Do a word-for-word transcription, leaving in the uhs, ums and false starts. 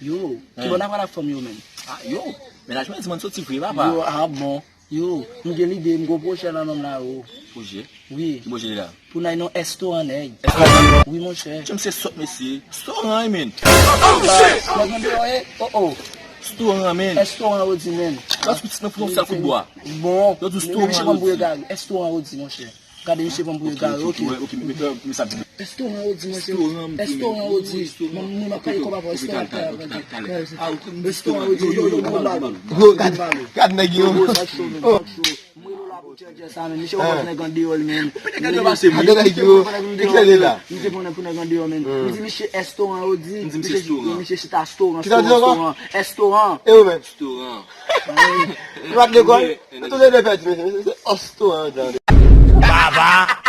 Yo, ki bò n a pral ak fanm yo menm? Ah, yo, mennaj mwen di mwen soti vre, papa. Yo, ah bon. Yo, m gen lide, m gon pwojè nan men m la, yo. Pwojè? Wi. Ki pwojè li la? Pou n al nan èstoran, nèg. Èstoran? Wi, monchè. Jan misye sòt, mesye. Èstoran, wi, men. Nèg nan deyò, eh? Oh, oh. Èstoran, men. Èstoran, yo di, men. Lòt pitit nan pou yon sèl kout bwa. Bon. Yo di èstoran, yo di. Èstoran, yo di, monchè. Gade, misye pran pou egare, ok. Ok, men, men, men sa di. Èstoran, yo di, monchè. Èstoran, yo di. Mwen, mwen, m ap pale kòb avè w, èstoran, èstoran, yo di. Yo, yo, yo, yo, gad, gad nèg yo. Yo, gwo sak cho, men, sak cho. M rele w la pou tchèlchè sa, men. Misye wè nèg an deyò, men. Nèg an deyò, misye pran nèg an deyò, men. Misye pran nèg an deyò, men. M di, misye, èstoran, yo di. M di, misye, misye chita èstoran, èstoran, èstoran. E ou menm? Èstoran. Ou pa t lekòl? Tout le de pèdi, mesye, mesye, se èstoran, yo di. Baba!